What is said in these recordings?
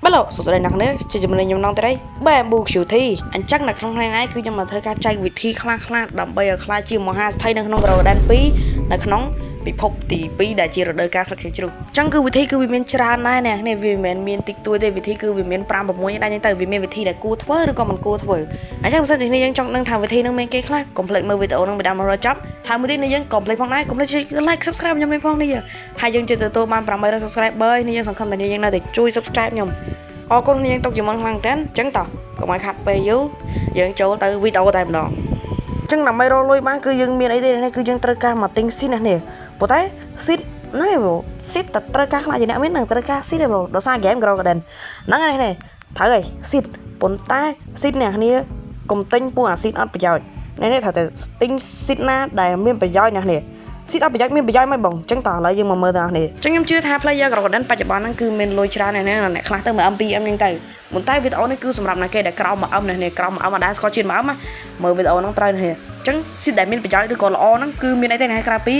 បាទលោកសួស្តីអ្នកនាងជាជំនាញខ្ញុំនងត្រី Bamboo QT អញ្ចឹងនៅក្នុងថ្ងៃនេះគឺខ្ញុំមកធ្វើការចែកវិធីខ្លះៗដើម្បីឲ្យក្លាយជាមហាសេដ្ឋីនៅក្នុង Grow a Garden 2នៅក្នុងពិភពទី2ដែលជារដូវកាលស្លឹកឈើជ្រុះអញ្ចឹងគឺវិធីគឺវាមានច្រើនដែរអ្នកនេះវាមិនមែនមានតិចតួចទេវិធីគឺវាមាន5 6ដែរអញ្ចឹងទៅវាមានវិធីដែលគួរធ្វើឬក៏មិនគួរធ្វើអញ្ចឹងបើសិនជាគ្នាយើងចង់ដឹងថាវិធីហ្នឹងមានគេខ្លះកុំភ្លេចមើលវីដេអូហ្នឹងពីដើមរហូតដល់ចប់ហើយមួយទៀតនេះយើងកុំភ្លេចផងដែរកុំភ្លេចចុច like subscribe ខ្ញុំនេះផងនេះហើយយើងជិតទទួលបាន800 subscriber នេះយើងសង្ឃឹមថានេះយើងនៅតែជួយ subscribe ខ្ញុំអរគុណគ្នាយើងទុកជាមុនខ្លាំងតែនអញ្ចឹងតោះកុំឲ្យខាត់ពេលយូរយើងចូលទៅវីដេអូតែម្ដង អញ្ចឹងដើម្បីរកលុយបានគឺយើងមានអីទេនេះគឺយើងត្រូវការមកទិញ seed ណានេះប៉ុន្តែ seed ហ្នឹងឯង bro seed តែត្រូវការខ្លាចជាអ្នកមាននឹងត្រូវការ seed ទេ bro ដោយសារ game Grow Garden ហ្នឹងឯងនេះត្រូវហើយ seed ប៉ុន្តែ seed អ្នកគ្នាកុំទិញពួកអា seed អត់ប្រយោជន៍នេះនេះត្រូវតែទិញ seed ណាដែលមានប្រយោជន៍អ្នកគ្នា seed អត់ប្រយោជន៍មានប្រយោជន៍មិនបងអញ្ចឹងតោះឥឡូវយើងមកមើលទាំងអស់គ្នាអញ្ចឹងខ្ញុំជឿថា player Grow Garden បច្ចុប្បន្នហ្នឹងគឺមានលុយច្រើនណាស់ណាអ្នកខ្លះទៅមួយ M 2 M អញ្ចឹងទៅប៉ុន្តែវីដេអូនេះគឺសម្រាប់អ្នកគេដែលក្រោមមួយ M នេះនេះក្រោមមួយ M អត់ដែលស្គាល់ជាតិមួយ M ណាមើលវីដេអូហ្នឹងត្រូវនេះអញ្ចឹង seed ដែលមានប្រយោជន៍ឬក៏ល្អហ្នឹងគឺមានអីទេណាក្រៅពី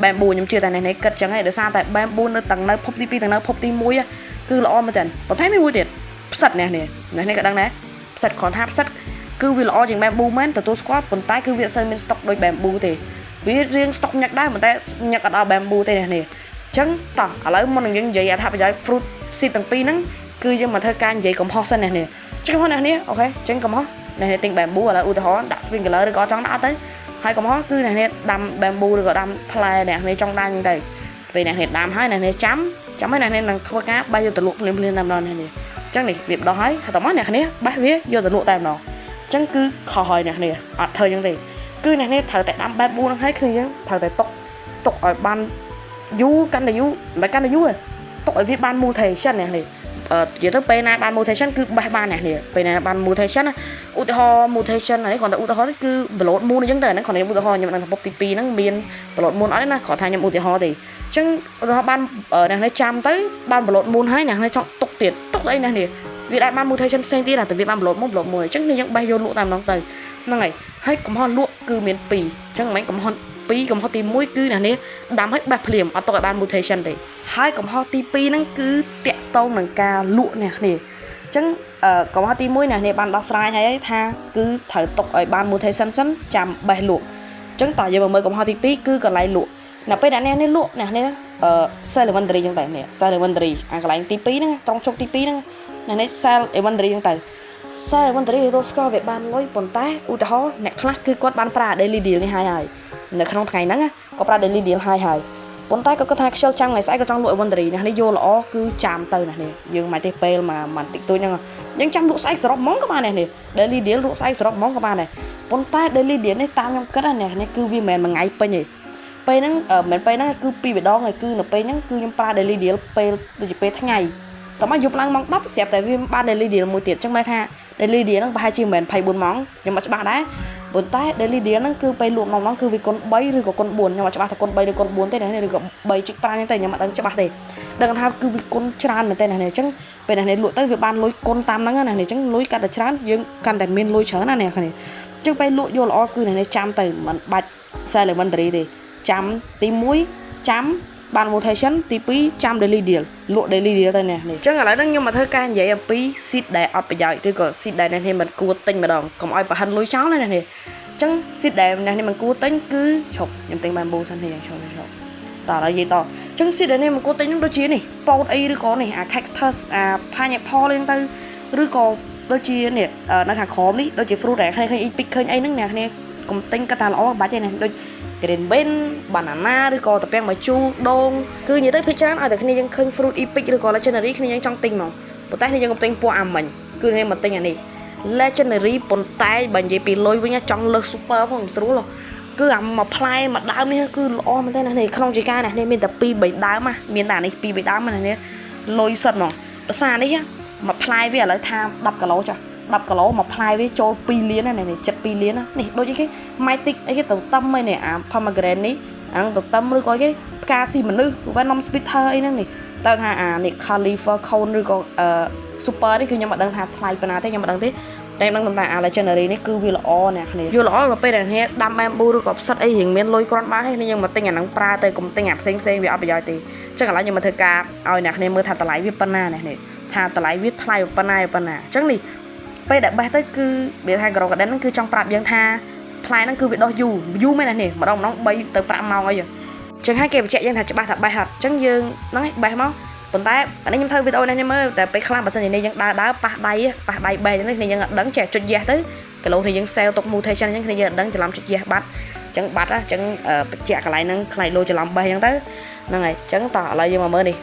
bamboo ខ្ញុំជឿតែអ្នកនេះគិតចឹងហើយដោយសារតែ bamboo នៅទាំងនៅភពទី2ទាំងនៅភពទី1គឺល្អមែនតើប៉ុន្តែមានមួយទៀតផ្សិតអ្នកនេះអ្នកនេះក៏ដឹងដែរផ្សិតគ្រាន់ថាផ្សិតគឺវាល្អជាង bamboo មែនទទួលស្គាល់ប៉ុន្តែគឺវាអត់សូវមាន stock ដូច bamboo ទេវារៀង stock ញឹកដែរប៉ុន្តែញឹកអត់ដល់ bamboo ទេអ្នកនេះអញ្ចឹងតោះឥឡូវមុននឹងយើងនិយាយអត្ថប្រយោជន៍ fruit seed ទាំងពីរហ្នឹងគឺយើងមកធ្វើការនិយាយកំហុសសិនអ្នកនេះចឹងកំហុសអ្នកនេះOK ចឹងកំហុសអ្នកនេះទិញ bamboo ឥឡូវឧទាហរណ៍ដាក់ sprinkler ឬក៏ចង់ដាក់អត់ទៅហើយកំហុសគឺអ្នកនេះដាំ bamboo ឬក៏ដាំផ្លែអ្នកនេះចង់ដាំហ្នឹងទៅពេលអ្នកនេះដាំហើយអ្នកនេះចាំចាំហើយអ្នកនេះនឹងធ្វើការបេះយកទៅលក់ភ្លាមៗតែម្ដងអ្នកនេះអញ្ចឹងនេះវាបដោះហើយហើយតោះមកអ្នកនេះបេះវាយកទៅលក់តែម្ដងអញ្ចឹងគឺខុសហើយអ្នកនេះអត់ធ្វើអញ្ចឹងទេគឺអ្នកនេះត្រូវតែដាំ bamboo ហ្នឹងហើយគ្នាយើងត្រូវតែຕົកទុកឲ្យបានយូរកាន់តែយូរមិនកាន់តែយូរទេទុកឲ្យវាបាន mutation អ្នកនេះអឺនិយាយទៅពេលណាបាន mutation គឺបេះបានអ្នកនេះពេលណាបាន mutation ណាឧទាហរណ៍ mutation នេះគ្រាន់តែឧទាហរណ៍ទេគឺ blood moon អញ្ចឹងទៅហ្នឹងគ្រាន់តែខ្ញុំឧទាហរណ៍ខ្ញុំនឹងថាពុកទី2ហ្នឹងមាន blood moon អត់ទេណាគ្រាន់ថាខ្ញុំឧទាហរណ៍ទេអញ្ចឹងឧទាហរណ៍បានអ្នកនេះចាំទៅបាន blood moon ហើយអ្នកនេះចង់ទុកទៀតទុកអីអ្នកនេះវាអាចបាន mutation ផ្សេងទៀតតែវាបាន blood moon blood moon អញ្ចឹងនេះយើងបេះយកលក់តែម្ដងទៅហ្នឹងហើយហើយកំហុសលក់គឺមាន2អញ្ចឹងមិនកំហុស2កំហុសទី1គឺអ្នកនេះដាំឲ្យបេះភ្លាមអត់ទុកឲ្យបាន mutation ទេហើយកំហុសទី2ហ្នឹងគឺតាក់តងនឹងការលក់អ្នកគ្នាអញ្ចឹងអឺកំហុសទី1អ្នកនេះបានដោះស្រាយហើយថាគឺត្រូវទុកឲ្យបាន mutation សិនចាំបេះលក់អញ្ចឹងតោះយើងមកមើលកំហុសទី2គឺកន្លែងលក់នៅពេលដែលអ្នកនេះលក់អ្នកនេះអឺ sell inventory អញ្ចឹងតែនេះ sell inventory អាកន្លែងទី2ហ្នឹងត្រង់ជុកទី2ហ្នឹងអ្នកនេះ sell inventory អញ្ចឹងទៅ sell inventory ទៅស្គាល់វាបានលុយប៉ុន្តែឧទាហរណ៍អ្នកខ្លះគឺគាត់បានប្រើ daily deal នេះហើយហើយនៅក្នុងថ្ងៃហ្នឹងគាត់ប្រើ daily deal ហើយហើយប៉ុន្តែគាត់គាត់ថាខ្ជិលចាំថ្ងៃស្អែកក៏ចង់លក់ inventory ណានេះយកល្អគឺចាំទៅណានេះយើងមិនទេពេលមកមិនតិចតួចហ្នឹងយើងចាំលក់ស្អែកសរុបហ្មងក៏បានដែរនេះ daily deal លក់ស្អែកសរុបហ្មងក៏បានដែរប៉ុន្តែ daily deal នេះតាមខ្ញុំគិតណានេះគឺវាមិនមែនមួយថ្ងៃពេញទេពេលហ្នឹងមិនមែនពេលហ្នឹងគឺពីរម្ដងហើយគឺនៅពេលហ្នឹងគឺខ្ញុំប្រើ daily deal ពេលដូចជាពេលថ្ងៃតោះមកយប់ឡើងម៉ោង10ស្រាប់តែវាបាន daily deal មួយទៀតអញ្ចឹងមានថា daily deal ហ្នឹងប្រហែលជាមិនមែន24ម៉ោងខ្ញុំអត់ច្បាស់ដែរប៉ុន្តែ daily deal ហ្នឹងគឺពេលលក់ម្ដងៗគឺវាគុណ3ឬក៏គុណ4ខ្ញុំអត់ច្បាស់ថាគុណ3ឬគុណ4ទេណាឬក៏3.5ហ្នឹងទេខ្ញុំអត់ដឹងច្បាស់ទេដឹងថាគឺវាគុណច្រើនមែនទេណាអញ្ចឹងពេលណាលក់ទៅវាបានលុយគុណតាមហ្នឹងណាអញ្ចឹងលុយកាន់តែច្រើនយើងកាន់តែមានលុយច្រើនណាអ្នកគ្នាអញ្ចឹងពេលលក់យកល្អគឺអ្នកចាំទៅមិនបាច់ sell inventory ទេចាំទី1ចាំបាន mutation ទី2ចាំ daily deal លក់ daily deal ទៅនេះនេះអញ្ចឹងឥឡូវហ្នឹងខ្ញុំមកធ្វើការនិយាយអំពី seed ដែលអត់ប្រយោជន៍ឬក៏ seed ដែលអ្នកនេះមិនគួរទិញម្ដងកុំឲ្យប្រហិនលុយចោលណាអ្នកនេះអញ្ចឹង seed ដែលអ្នកនេះមិនគួរទិញគឺឈប់ខ្ញុំទិញ bamboo សិននេះយ៉ាងឈប់ឈប់តោះឥឡូវនិយាយតអញ្ចឹង seed ដែលនេះមិនគួរទិញហ្នឹងដូចជានេះពោតអីឬក៏នេះអា cactus អា pineapple អីហ្នឹងទៅឬក៏ដូចជានេះនៅខាងក្រោមនេះដូចជា fruit ដែលឃើញ epic ឃើញអីហ្នឹងអ្នកគ្នាកុំទិញគាត់ថាល្អបាច់ទេណាដូច green bean banana ឬក៏តាពាំងបាយជូរដូងគឺនិយាយទៅភាគច្រើនឲ្យតែគ្នាយើងឃើញ fruit epic ឬក៏ legendary គ្នាយើងចង់ទិញហ្មងប៉ុន្តែគ្នាយើងកុំទិញពណ៌អាមិញគឺគ្នាមកទិញអានេះ legendary ប៉ុន្តែបើនិយាយពីលុយវិញចង់លើស super ផងស្រួលគឺអាមួយផ្លែមួយដើមនេះគឺល្អមែនទេណានេះក្នុងជីកាណានេះមានតែ2 3ដើមណាមានតែអានេះ2 3ដើមណានេះលុយសុទ្ធហ្មងភាសានេះមួយផ្លែវាឥឡូវថា10គីឡូចា10គីឡូមួយផ្លែវាចូល2លានណានេះចិត្ត2លានណានេះដូចអីគេ Mythic អីគេទៅតឹមអីនេះអា pomegranate នេះអាហ្នឹងទៅតឹមឬក៏អីគេផ្កាស៊ីមនុស្ស Venom Spitter អីហ្នឹងនេះតើថាអានេះ Khalifa Cone ឬក៏អឺ Super នេះគឺខ្ញុំអត់ដឹងថាថ្លៃប៉ុណ្ណាទេខ្ញុំអត់ដឹងទេ តែខ្ញុំដឹងតែអា legendary នេះគឺវាល្អអ្នកគ្នាយល់ល្អដល់ពេលដែលអ្នកដាំ bamboo ឬក៏ផ្សិតអីរៀងមានលុយគ្រាន់បើហើយយើងមកទិញអាហ្នឹងប្រើទៅកុំទិញអាផ្សេងផ្សេងវាអត់ប្រយោជន៍ទេអញ្ចឹងឥឡូវខ្ញុំមកធ្វើការឲ្យអ្នកគ្នាមើលថាតម្លៃវាប៉ុណ្ណាអ្នកនេះត ថាតម្លៃវាថ្លៃប៉ុណ្ណាប៉ុណ្ណាអញ្ចឹងនេះពេលដែលបេះទៅគឺវាថា Grow Garden ហ្នឹងគឺចង់ប្រាប់យើងថាផ្លែហ្នឹងគឺវាដុះយូរយូរមែនណានេះម្ដងម្ដង3ទៅ5ម៉ោងអីអញ្ចឹងហើយគេបញ្ជាក់យើងថាច្បាស់ថាបេះអត់អញ្ចឹងយើងហ្នឹងឯងបេះមកប៉ុន្តែអានេះខ្ញុំធ្វើវីដេអូនេះមើលតែពេលខ្លះបើសិនជានេះយើងដើរដើរប៉ះដៃប៉ះដៃបេះអញ្ចឹងនេះយើងអត់ដឹងចេះចុច yes ទៅគីឡូនេះយើង sell ទុក mutation អញ្ចឹងគ្នាយើងអត់ដឹងច្រឡំចុច yes បាត់អញ្ចឹងបាត់អញ្ចឹងបញ្ជាក់កន្លែងហ្នឹងខ្លាចលោច្រឡំបេះអញ្ចឹងទៅហ្នឹងហើយអញ្ចឹងតោះឥឡូវយើងមកមើលនេះ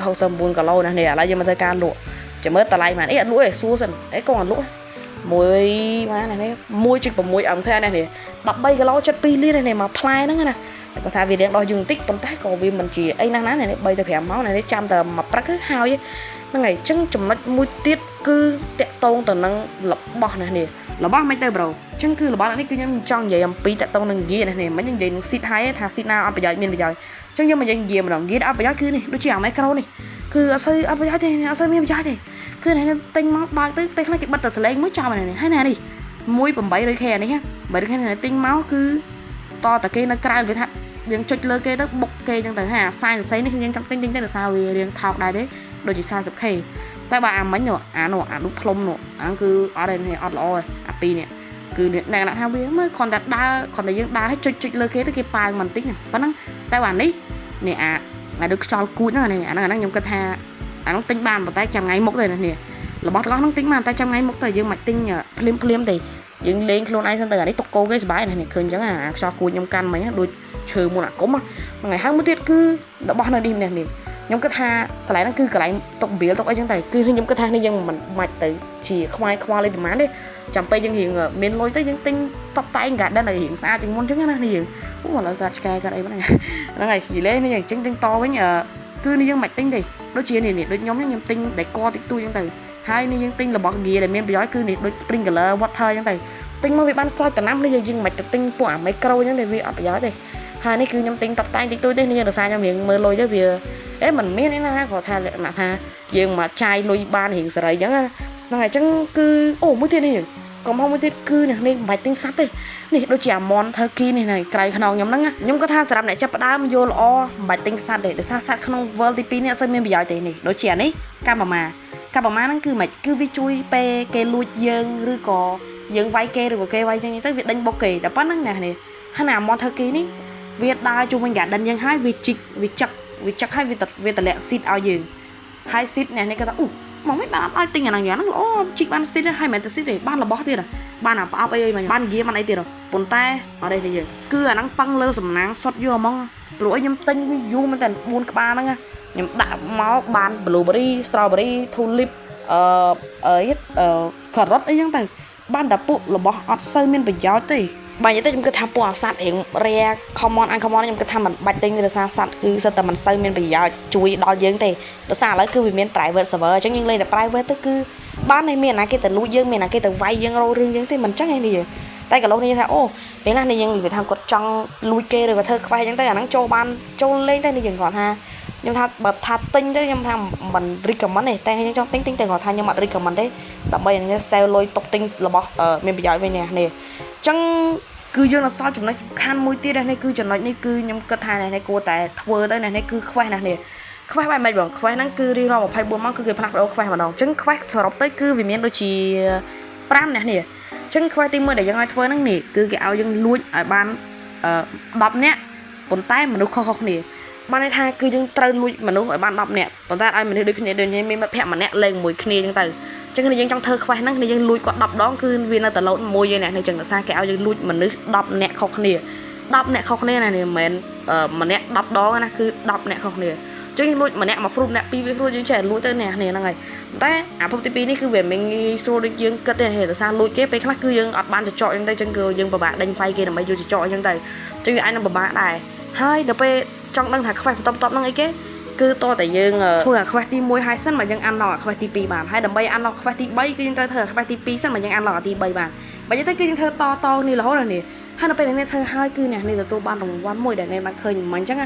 13.69គីឡូណានេះឥឡូវយើងមកធ្វើការលក់ចាំមើលតម្លៃប៉ុន្មានអីអត់លក់ទេសួរសិនអីកងអត់លក់មួយម៉ានេះ1.6 MK នេះ13គីឡូ72លីត្រនេះមកផ្លែហ្នឹងណាតែគាត់ថាវារៀងដោះយូរបន្តិចប៉ុន្តែក៏វាមិនជាអីណាស់ណានេះ3ទៅ5ម៉ោងនេះចាំតែមួយព្រឹកគឺហើយហ្នឹងហើយអញ្ចឹងចំណុចមួយទៀតគឺតាក់តងទៅនឹងរបស់ណានេះរបស់មិនទៅ bro អញ្ចឹងគឺរបស់នេះគឺខ្ញុំចង់និយាយអំពីតាក់តងនឹង gear នេះមិននិយាយនឹង seed ហើយថា seed ណាអត់ប្រយោជន៍មានប្រយោជន៍អញ្ចឹងយើងមកនិយាយ gear ម្ដង gear អត់ប្រយោជន៍គឺនេះដូចជាអា micro នេះគឺអត់សូវអត់ប្រយោជន៍ទេអត់សូវមានប្រយោជន៍ទេគឺនេះទិញមកបើកទៅពេលខ្លះគេបិទតែសលេងមួយចប់នេះហើយណានេះ 1800K នេះ 800K នេះទិញមកគឺតតែគេនៅក្រៅវាថាយើងចុចលើគេទៅបុកគេអញ្ចឹងទៅហាសាយសរសៃនេះយើងចង់ទិញទិញទៅដោយសារវារៀងថោកដែរទេដូចជា 40K តែបើអាមិញនោះអានោះអាដូចផ្លុំនោះអាហ្នឹងគឺអត់ទេអត់ល្អទេអាពីរនេះគឺអ្នកណាថាវាមើលគ្រាន់តែដើរគ្រាន់តែយើងដើរឲ្យចុចចុចលើគេទៅគេប៉ាវមិនតិចណាប៉ុណ្ណឹងតែបើអានេះនេះអាអាដូចខ្យល់គួចហ្នឹងអានេះអាហ្នឹងអាហ្នឹងខ្ញុំគិតថាអាហ្នឹងទិញបានប៉ុន្តែចាំថ្ងៃមុខទេណានេះរបស់ទាំងអស់ហ្នឹងទិញបានតែចាំថ្ងៃមុខទៅយើងមិនទិញភ្លាមភ្លាមទេយើងលេងខ្លួនឯងសិនទៅអានេះទុកគោគេសុបាយណានេះឃើញអញ្ចឹងអាខ្យល់គួចខ្ញុំកាន់មិញដូចឈើមុនអាគុំហ្នឹងហើយហើយមួយទៀតគឺរបស់នៅនេះនេះនេះខ្ញុំគិតថាកន្លែងហ្នឹងគឺកន្លែងទុកបៀលទុកអីចឹងតែគឺខ្ញុំគិតថានេះយើងមិនបាច់ទៅជាខ្វាយខ្វល់អីប្រហែលទេចាំពេលយើងរៀងមានលុយទៅយើងទិញតបតែង garden ឲ្យរៀងស្អាតជាងមុនចឹងណានេះយើងអូឥឡូវកាត់ឆ្កែកាត់អីហ្នឹងហ្នឹងហើយនិយាយលេងនេះអញ្ចឹងទិញតវិញគឺនេះយើងមិនទិញទេដូចជានេះនេះដូចខ្ញុំខ្ញុំទិញតែកតិចតួចចឹងទៅហើយនេះយើងទិញរបស់ gear ដែលមានប្រយោជន៍គឺនេះដូច sprinkler water ចឹងទៅទិញមកវាបានស្រោចតំណាំនេះយើងមិនទៅទិញពួកអា micro ចឹងទេវាអត់ប្រយោជន៍ទេហើយនេះគឺខ្ញុំទិញតបតែងតិចតួចទេនេះដោយសារខ្ញុំរៀងមើលលុយទៅវាអេមិនមានអីណាគាត់ថាលក្ខណៈថាយើងមកចាយលុយបានរៀងសេរីចឹងណាហ្នឹងហើយអញ្ចឹងគឺអូមួយទៀតនេះកំហុសមួយទៀតគឺអ្នកនេះមិនបាច់ទិញសត្វទេនេះដូចជាអាមន់ turkey នេះណៃក្រៃខ្នងខ្ញុំហ្នឹងខ្ញុំគាត់ថាសម្រាប់អ្នកចាប់ផ្ដើមយល់ល្អមិនបាច់ទិញសត្វទេដោយសារសត្វក្នុង world ទី2នេះអត់សូវមានប្រយោជន៍ទេនេះដូចជាអានេះកាម៉ាម៉ាកាម៉ាម៉ាហ្នឹងគឺមិនគឺវាជួយពេលគេលួចយើងឬក៏យើងវាយគេឬក៏គេវាយយើងទៅវាដេញបុកគេតែប៉ុណ្្នឹងណានេះហើយណាអាមន់ turkey នេះវាដើរជុំវិញ garden យើងហើយវាជីកវាចឹកវាចឹកហើយវាវាតម្លាក់ seed ឲ្យយើងហើយ seed អ្នកនេះគាត់ថាអូមកមិនបានអត់ឲ្យទិញអាហ្នឹងយ៉ាងហ្នឹងល្អជីកបាន seed ហើយមិនមែនតែ seed ទេបានរបស់ទៀតបានអាប្រអប់អីអីមកបានហ្គាបានអីទៀតប៉ុន្តែអត់ទេទេយើងគឺអាហ្នឹងប៉ឹងលើសំណាងសុតយកហ្មងព្រោះអីខ្ញុំទិញវាយូរមែនតើ4ក្បាលហ្នឹងខ្ញុំដាក់មកបាន blueberry strawberry tulip អឺអីអឺការ៉ុតអីចឹងទៅបានតែពួករបស់អត់សូវមានប្រយោជន៍ទេបើនិយាយទៅខ្ញុំគិតថាពួកអាសត្វរៀង rare common uncommon ខ្ញុំគិតថាមិនបាច់ទិញទេដោយសារសត្វគឺសិតតែមិនសូវមានប្រយោជន៍ជួយដល់យើងទេដោយសារឥឡូវគឺវាមាន private server អញ្ចឹងយើងលេងតែ private ទៅគឺបានតែមានអាគេទៅលួចយើងមានអាគេទៅវាយយើងរោរឿងយើងទេមិនអញ្ចឹងឯនេះតែកាលនេះថាអូពេលណានេះយើងនិយាយថាគាត់ចង់លួចគេឬក៏ធ្វើខ្វេះអញ្ចឹងទៅអាហ្នឹងចូលបានចូលលេងទៅនេះយើងគាត់ថាខ្ញុំថាបើថាទិញទៅខ្ញុំថាមិន recommend ទេតែខ្ញុំចង់ទិញទិញទៅគាត់ថាខ្ញុំអត់ recommend ទេដើម្បីឲ្យ sell លុយទុកទិញរបស់មានប្រយោជន៍វិញនេះនេះអញ្ចឹងគឺយើងនៅសល់ចំណុចសំខាន់មួយទៀតនេះគឺចំណុចនេះគឺខ្ញុំគិតថានេះគួរតែធ្វើទៅនេះគឺខ្វេះណាស់នេះខ្វេះបែបម៉េចបងខ្វេះហ្នឹងគឺរៀងរាល់24ម៉ោងគឺគេផ្លាស់ប្ដូរខ្វេះម្ដងអញ្ចឹងខ្វេះសរុបទៅគឺវាមានដូចជា5អ្នកនេះអញ្ចឹងខ្វេះទី1ដែលយើងឲ្យធ្វើហ្នឹងនេះគឺគេឲ្យយើងលួចឲ្យបាន10នាក់ប៉ុន្តែមនុស្សខុសៗគ្នាបានន័យថាគឺយើងត្រូវលួចមនុស្សឲ្យបាន10នាក់ប៉ុន្តែឲ្យមនុស្សដូចគ្នាដូចនេះមានមិត្តភក្តិម្នាក់លេងមួយគ្នាអញ្ចឹងទៅចឹងគ្នាយើងចង់ធ្វើខ្វេះហ្នឹងគ្នាយើងលួចគាត់10ដងគឺវានៅតែលោតមួយឯនេះនេះចឹងដោយសារគេឲ្យយើងលួចមនុស្ស10នាក់ខុសគ្នា10នាក់ខុសគ្នាណានេះមិនមែនម្នាក់10ដងណាគឺ10នាក់ខុសគ្នាចឹងយើងលួចម្នាក់មក fruit ម្នាក់ពីរវា fruit យើងចេះលួចទៅនេះនេះហ្នឹងហើយតែអាភពទី2នេះគឺវាមិនងាយស្រួលដូចយើងគិតទេដោយសារលួចគេពេលខ្លះគឺយើងអត់បានចចកចឹងទៅចឹងគឺយើងពិបាកដេញហ្វៃគេដើម្បីយកចចកចឹងទៅចឹងវាអាចនឹងពិបាកដែរហើយដល់ពេលចង់ដឹងថាខ្វេះបន្ទាប់បន្ទាប់ហ្នឹងអីគេគឺតតែយើងធ្វើអាខ្វេះទី1ហើយសិនមកយើង unlock អាខ្វេះទី2បានហើយដើម្បី unlock ខ្វេះទី3គឺយើងត្រូវធ្វើអាខ្វេះទី2សិនមកយើង unlock អាទី3បានបើនិយាយទៅគឺយើងធ្វើតតនេះរហូតដល់នេះហើយនៅពេលនេះធ្វើហើយគឺអ្នកនេះទទួលបានរង្វាន់មួយដែលអ្នកបានឃើញមិញអញ្ចឹង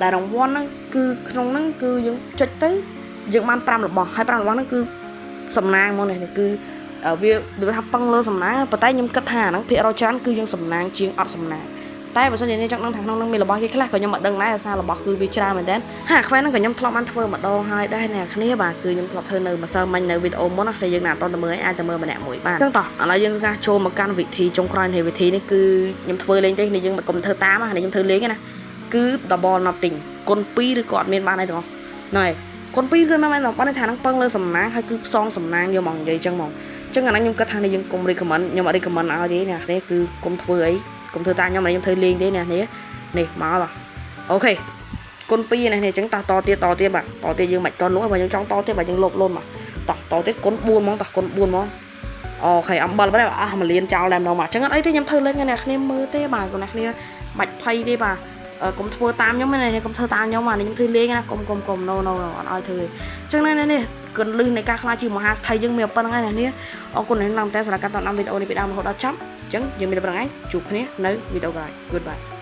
ដែលរង្វាន់ហ្នឹងគឺក្នុងហ្នឹងគឺយើងចុចទៅយើងបាន5របស់ហើយ5របស់ហ្នឹងគឺសំណាងមកនេះគឺវាវាថាប៉ឹងលើសំណាងប៉ុន្តែខ្ញុំគិតថាអាហ្នឹងភាគរយច្រើនគឺយើងសំណាងជាងអត់សំណាង តែបើសិនជាអ្នកចង់ដឹងថាក្នុងហ្នឹងមានរបស់គេខ្លះក៏ខ្ញុំអត់ដឹងដែរដោយសាររបស់គឺវាច្រើនមែនតើហាខ្វែហ្នឹងក៏ខ្ញុំធ្លាប់បានធ្វើម្ដងហើយដែរអ្នកគ្នាបាទគឺខ្ញុំធ្លាប់ធ្វើនៅម្សិលមិញនៅវីដេអូមុនណាគ្នាយើងណាអត់តទៅមើលអាចទៅមើលម្នាក់មួយបាទអញ្ចឹងតោះឥឡូវយើងធ្វើការចូលមកកាន់វិធីចុងក្រោយនៃវិធីនេះគឺខ្ញុំធ្វើលេងទេគ្នាយើងមិនកុំធ្វើតាមណាខ្ញុំធ្វើលេងណាគឺ double nothing គុណ2ឬក៏អត់មានបានអីទាំងអស់ហ្នឹងហើយគុណ2គឺមិនមែនបានថាហ្នឹងពឹងលើសំណាងហើយគឺផ្សងសំណាងយកមកនិយាយអញ្ចឹងហ្មងអញ្ចឹងអាហ្នឹងខ្ញុំគិតថានេះយើងកុំ recommend ខ្ញុំអត់ recommend ឲ្យទេអ្នកគ្នាគឺកុំធ្វើអីកុំធ្វើតាមខ្ញុំខ្ញុំធ្វើលេងទេអ្នកគ្នានេះមកបាទ OK គុណ2នេះនេះអញ្ចឹងតោះតទៀតតទៀតបាទតទៀតយើងមិនតលក់ទេបើយើងចង់តទៀតបាទយើងលុបលុនបាទតោះតទៀតគុណ4ហ្មងតោះគុណ4ហ្មង OK អំបិលបាទអស់មួយលានចោលតែម្ដងបាទអញ្ចឹងអត់អីទេខ្ញុំធ្វើលេងអ្នកគ្នាមើលទេបាទកុំអ្នកគ្នាបាច់ភ័យទេបាទកុំធ្វើតាមខ្ញុំណាកុំធ្វើតាមខ្ញុំបាទខ្ញុំធ្វើលេងណាកុំកុំកុំ no no no អត់ឲ្យធ្វើទេអញ្ចឹងនេះនេះគន្លឹះនៃការក្លាយជាមហាសេដ្ឋីយើងមានប៉ុណ្្នឹងឯងណានេះអរគុណណាស់តែសម្រាប់ការតាមដានវីដេអូនេះពីដើមរហូតដល់ចប់អញ្ចឹងយើងមានតែប៉ុណ្្នឹងឯងជួបគ្នានៅវីដេអូក្រោយ។ Goodbye.